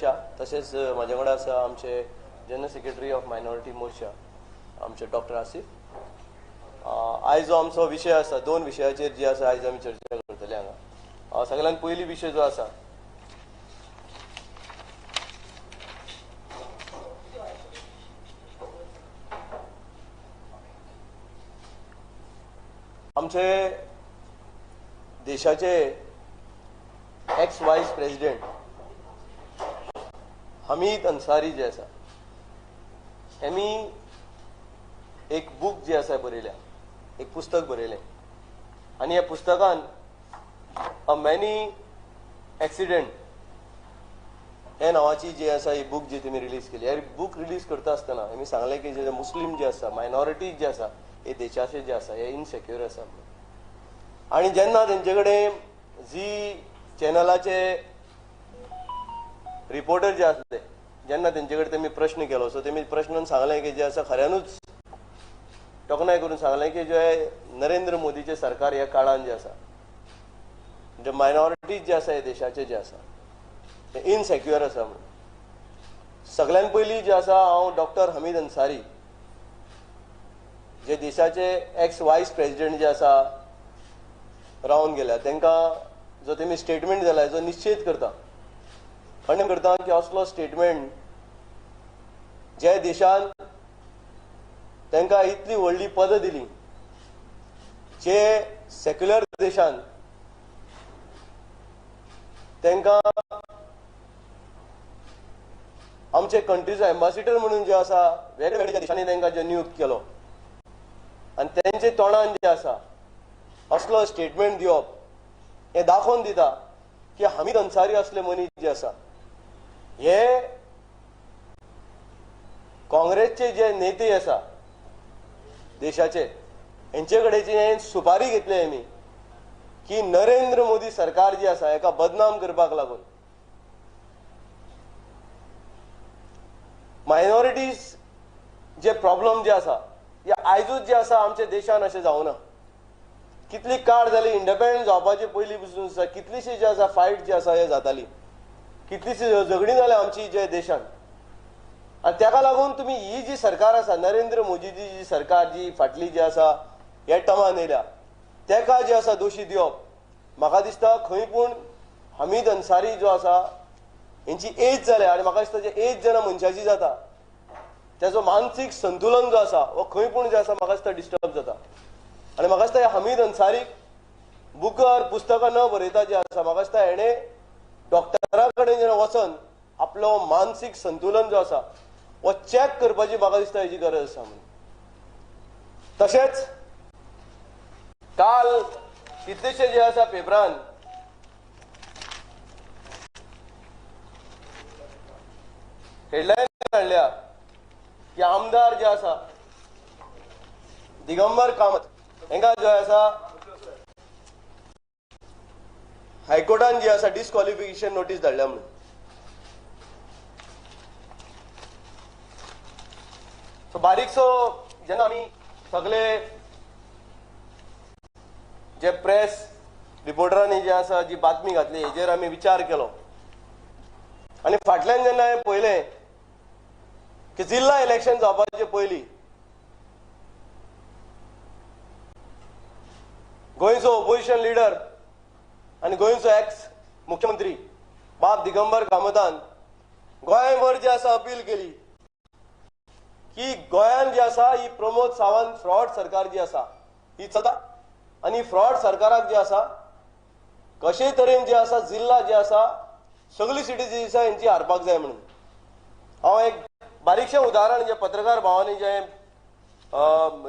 शाह, तशेंच म्हाजे वांगडा आसा आमचे general secretary of minority Morcha आमचे डॉक्टर आसिफ. आयज जो आमचो विशय आसा, दोन विशयाचेर जी आसा आयज आमी चर्चा करतले हांगा. सगळ्यात पयली विशय जो आसा आमचे देशाचे ex vice president Hamid Ansari जे आसा हेमी एक बूक जे आसा बरयल्या, एक पुस्तक बरयलें आनी ह्या पुस्तकान अ मॅनी एक्सिडंट हे नांवाची जी आसा ही बूक जी तेमी रिलीज केली. हे बूक रिलीज करता आसतना हेमी सांगलें की जे मुस्लीम जे आसा, मायनॉरिटीज जे आसा, हे देशाचे जे आसा हे इनसेक्युर आसा. आनी जेन्ना तेंचे कडेन झी चॅनलाचे रिपोर्टर जे आसले जेन्ना तेंचे कडेन तेमी प्रश्न केलो, सो तेमी प्रश्नान सांगलें की जे आसा खऱ्यानूच तोखणाय करून सांगलें की जे नरेंद्र मोदीचे सरकार ह्या काळान जे आसा जे मायनॉरिटीज जे आसा हे देशाचे जे आसा ते इनसेक्युअर आसा म्हणून. सगळ्यान पयलीं जे आसा हांव डॉक्टर हमीद अन्सारी जे देशाचे एक्स वायस प्रेसिडेंट जे आसा रावन गेल्या तांकां जो तेमी स्टेटमेंट दिला जो निश्चीत करता, खंडन करता की असलो स्टेटमेंट जे देशान तांकां इतली व्हडली पदां दिली, जे सेक्युलर देशान तांकां आमचे कंट्रीचो एम्बासिडर म्हणून जे आसा वेगवेगळ्या देशांनी तांकां जे नियुक्त केलो आनी तेंचे तोंडान जे आसा असलो स्टेटमेंट दिवप हे दाखोवन दिता की हमीद अन्सारी असले मनीस जे आसा हे काँग्रेसचे जे नेते आसा देशाचे हेंचे कडेन सुपारी घेतली आमी की नरेंद्र मोदी सरकार जी आसा हेका बदनाम करपाक लागून मायनॉरिटीज जे प्रॉब्लम जे आसा हे आयजूच जे आसा आमच्या देशान अशें जावना. कितली काळ जाली इंडिपेंडंट जावपाचे पयलीं पसून आसा कितलीशी जी आसा फायट जी आसा हे जाताली, कितलीशी झगडीं जाल्या आमची जे देशान. आनी तेका लागून तुमी ही जी सरकार आसा नरेंद्र मोदीची जी सरकार जी फाटली जी आसा ह्या टर्मान येयल्या तेका जे आसा दोशी दिवप म्हाका दिसता खंय पूण हमीद अन्सारी जो आसा हेंची एज जाल्या आनी म्हाका दिसता जे एज जेन्ना मनशाची जाता तेजो मानसीक संतुलन जो आसा हो खंय पूण जे आसा म्हाका दिसता डिस्टर्ब जाता. आनी म्हाका दिसता हमीद अन्सारीक बुकर पुस्तकां न बरयता जे आसा म्हाका दिसता हेणें डॉक्टरा कडेन जेन्ना वचून आपलो मानसीक संतुलन जो आसा हो चॅक करपाची म्हाका दिसता हेजी गरज आसा म्हणून. तशेंच काल कितलेशे जे आसा पेपरान हेडलायन हाडल्या की आमदार जे आसा दिगंबर कामत हेंका जे आसा हायकोर्टान जी आसा डिस्क्वॉलिफिकेशन नोटीस धाडल्या म्हणून. सो बारीकसो जेन्ना आमी सगळे जे प्रेस रिपोर्टरांनी जे आसा जी बातमी घातली हेजेर आमी विचार केलो आनी फाटल्यान जेन्ना हांवें पळयलें की जिल्हा इलेक्शन जावपाचे पयलीं गोंयचो ओपोजिशन लिडर आनी गोंयचो एक्स मुख्यमंत्री बाब दिगंबर कामतान गोंयभर जे आसा अपील केली की गोंयान जे आसा ही प्रमोद सावंत फ्रॉड सरकार जी आसा ही चलता आनी फ्रॉड सरकाराक जे आसा कशे तरेन जे आसा जिल्हा जे आसा सगळी सिटी जी आसा हेंची हारपाक जाय म्हणून. हांव एक बारीकशें उदाहरण जे पत्रकार भावांनी जे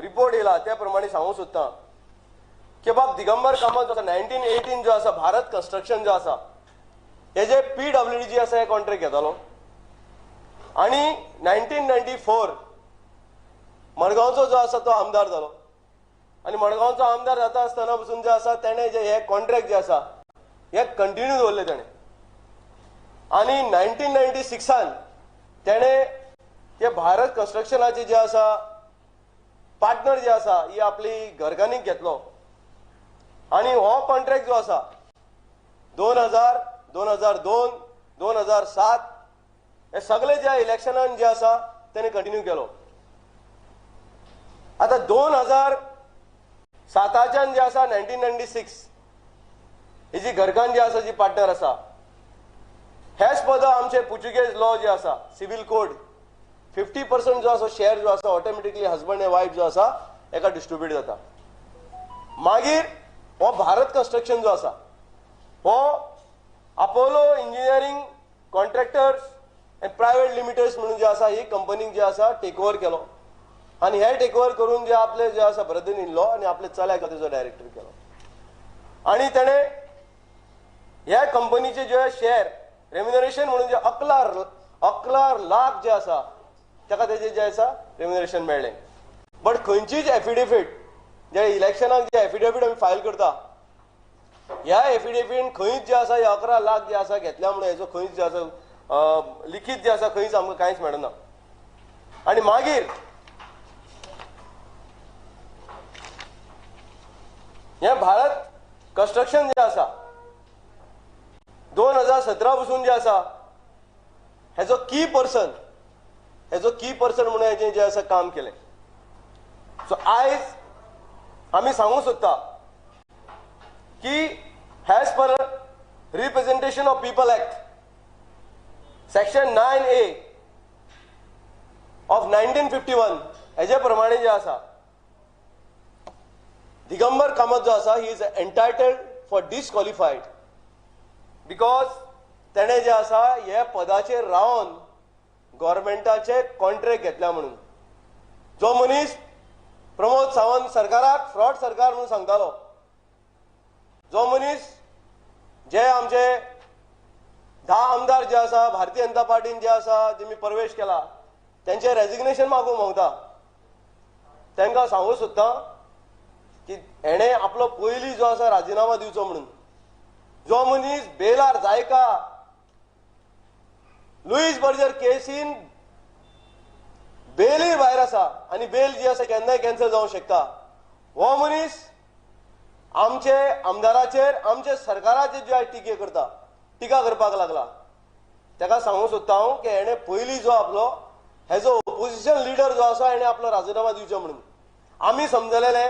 रिपोर्ट येयला त्या प्रमाणे सांगूंक सोदता की बाब दिगंबर कामत जो आसा 1918 जो आसा भारत कन्स्ट्रक्शन जो आसा हेजे PWD जी आसा हे कॉन्ट्रॅक्ट घेतालो आनी 1994 मडगांवचो जो आसा तो आमदार जालो आनी मडगांवचो आमदार जाता आसतना पसून जे आसा तेणें जे हे कॉन्ट्रॅक्ट जे आसा हे कंटिन्यू दवरले तेणें आनी 1996 तेणें ते भारत कन्स्ट्रक्शनाचे जे आसा पार्टनर जे आसा ही आपली घरकान्नीक घेतलो आनी हो कॉन्ट्रॅक्ट जो आसा 2000, 2002, 2007 हे सगळे ज्या इलेक्शनान जे आसा तेणे कंटिन्यू केलो. आतां 2007 जे आसा 1996 ही जी घरकान्न जी आसा जी पार्टनर आसा हेच पद आमचे पुर्तुगेज लॉ जे आसा सिव्हील कोड 50% जो आसा शेअर जो आसा ऑटोमॅटिकली हजबंड आनी वायफ जो आसा एका डिस्ट्रिब्यूट जाता. मागीर हो भारत कन्स्ट्रक्शन जो आसा हो Apollo engineering contractors and private limiteds म्हणून जे आसा ही कंपनीक जे आसा टेक ओवर केलो आनी हे टेक ओवर करून जे आपले जे आसा ब्रदर इन लॉ आनी आपले चल्याक तेजो डायरेक्टर केलो आनी तेणें ह्या कंपनीचे जे शेअर रेम्युनरेशन म्हणून जे 11 लाख जे आसा ताका तेजे जे आसा रेम्युनरेशन मेळ्ळें. बट खंयचीच एफिडेवीट जे इलेक्शनाक जे एफिडेवीट आमी फायल करता ह्या एफिडेवीट खंयच जे आसा हे 11 लाख जे आसा घेतल्या म्हणून हेजो खंयच जे आसा लिखीत जे आसा खंयच आमकां कांयच मेळना. आनी मागीर हें भारत कन्स्ट्रक्शन जे आसा 2017 पसून जे आसा हेजो की पर्सन म्हणून हेजें जें आसा काम केलें. सो आयज आमी सांगूंक सोदता की as per representation of people act section 9A of 1951 हेजे प्रमाणे जे आसा दिगंबर कामत जो आसा he is entitled for disqualified because तेणे जे आसा हे पदाचेर रावन गव्हर्मेंटाचे कॉन्ट्रॅक्ट घेतल्या म्हणून. जो मनीस प्रमोद सावंत सरकाराक फ्रॉड सरकार म्हणून सांगतालो, जो मनीस जे आमचे 10 आमदार जे आसा भारतीय जनता पार्टीन जे आसा जेमी प्रवेश केला तेंचे रेजिग्नेशन मागूंक भोंवता, तांकां सांगूंक सोदता की हेणें आपलो पयलीं जो आसा राजिनामा दिवचो म्हणून. जो मनीस बेलार जायका लुईस बर्जर केसीन बेलूय भायर आसा आनी बेल जी आसा केन्नाय कॅन्सल जावंक शकता, हो मनीस आमचे आमदाराचेर आमचे सरकाराचेर जे टिके करता टिका करपाक लागला. ताका सांगूंक सोदता हांव की हेणें पयलीं जो आपलो हेजो ओपोजिशन लिडर जो आसा हेणें आपलो राजिनामा दिवचो म्हणून. आमी समजलेले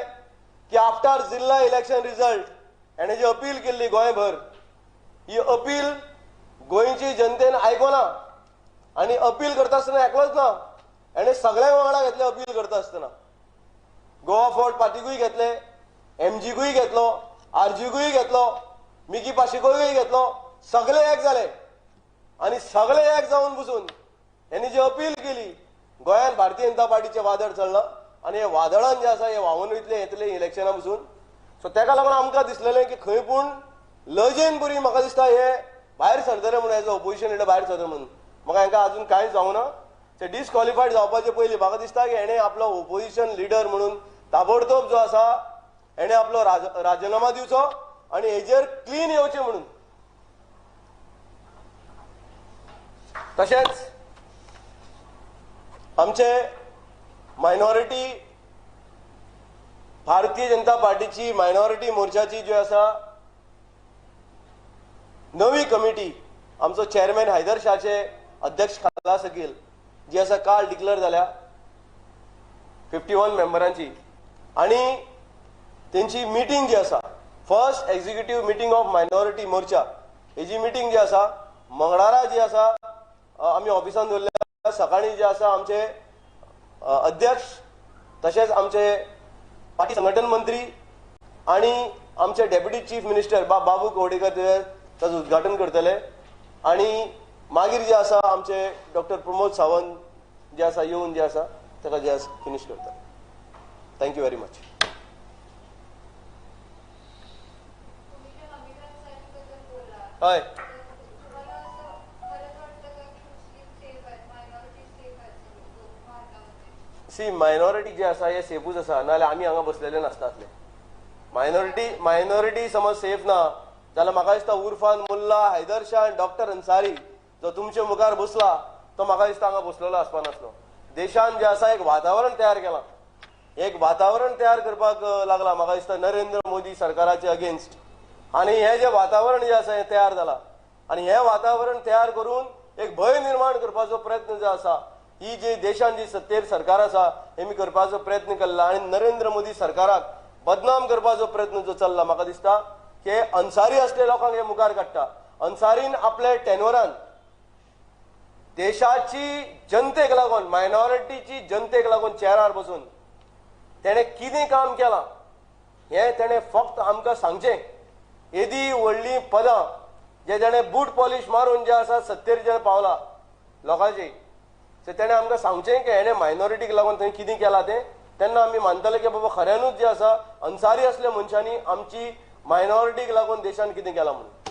की आफ्टर जिल्ला इलेक्शन रिजल्ट हेणें जी अपील केल्ली गोंयभर ही अपील गोंयची जनतेन आयकोना आनी अपील करता आसतना एकलोच ना, हेणें सगळ्यांक वांगडा घेतले. अपील करता आसतना गोवा फोर्ट पार्टीकूय घेतले, एमजीकूय घेतलो, आरजीकूय घेतलो, मिकी पाशिकोय घेतलो, सगळे एक जाले आनी सगळे एक जावन बसून हेणी जी अपील केली गोंयांत भारतीय जनता पार्टीचें वादळ चल्लां आनी हे वादळान जें आसा हें व्हांवून वयतलें येतलें इलेक्शना बसून. सो तेका लागून आमकां दिसलेलें की खंय पूण लजेन बरी म्हाका दिसता हे भायर सरतले म्हणून एज ओपोजिशन लिडर भायर सरतले म्हणून. म्हाका हांकां अजून कांयच जावना. ते डिस्क्वॉलिफायड जावपाचे पयलीं म्हाका दिसता की हेणें आपलो ओपोजिशन लिडर म्हणून ताबडतोब जो आसा हेणें आपलो राजिनामा दिवचो आनी हेजेर क्लीन येवचें म्हणून. तशेंच आमचे मायनॉरिटी भारतीय जनता पार्टीची मायनॉरिटी मोर्चाची जी आसा नवी कमिटी आमचो चेअरमॅन हैदर शाहचे अध्यक्ष खाला सकयल जी आसा काल डिक्लेअर जाल्या 51 मेंबरांची आनी तेंची मिटींग जी आसा first executive meeting of minority Morcha हेजी मिटींग जी आसा मंगळारा जी आसा आमी ऑफिसान दवरल्या. सकाळीं जे आसा आमचे अध्यक्ष तशेंच आमचे पार्टी संघटन मंत्री आनी आमचे डेप्युटी चीफ मिनिस्टर बाबू कवडेकर ते ताचें उद्घाटन करतले आनी मागीर जे आसा आमचे डॉक्टर प्रमोद सावंत जे आसा येवन जे आसा ताका जे आसा फिनीश करतले. Thank you very much. हय, सी मायनॉरिटी जे आसा हे सेफूच आसा, नाजाल्यार आमी हांगा बसलेले नासता आसले. मायनॉरिटी समज सेफ ना जाल्यार म्हाका दिसता उर्फान मुल्ला, हैदर शाह आनी डॉक्टर अन्सारी जो तुमचे मुखार बसला तो म्हाका दिसता हांगा बसलेलो आसपा नासलो. देशान जें आसा एक वातावरण तयार केलां, एक वातावरण तयार करपाक लागला म्हाका दिसता नरेंद्र मोदी सरकाराचे अगेन्स्ट. आनी हें जें वातावरण जें आसा हें तयार जालां आनी हें वातावरण तयार करून एक भंय निर्माण करपाचो प्रयत्न जो आसा ही जी देशान जी सत्तेर सरकार आसा हेमी करपाचो प्रयत्न केल्ला आनी नरेंद्र मोदी सरकाराक बदनाम करपाचो प्रयत्न जो चल्ला, म्हाका दिसता की अन्सारी असले लोकांक हे मुखार काडटा. अन्सारीन आपल्या टेनवरान देशाची जनतेक लागून, मायनॉरिटीची जनतेक लागून चेरार बसून तेणें कितें काम केलां हें तेणें फक्त आमकां सांगचें. येदी व्हडलीं पदां जे तेणें बूट पॉलिश मारून जे आसा सत्तेर जे पावला लोकांची, सो तेणें आमकां सांगचें की हेणें मायनॉरिटीक लागून थंय कितें केलां तें, तेन्ना आमी मानतले की बाबा खऱ्यानूच जे आसा अन्सारी असल्या मनशांनी आमची मायनॉरिटीक लागून देशान कितें केलां म्हणून.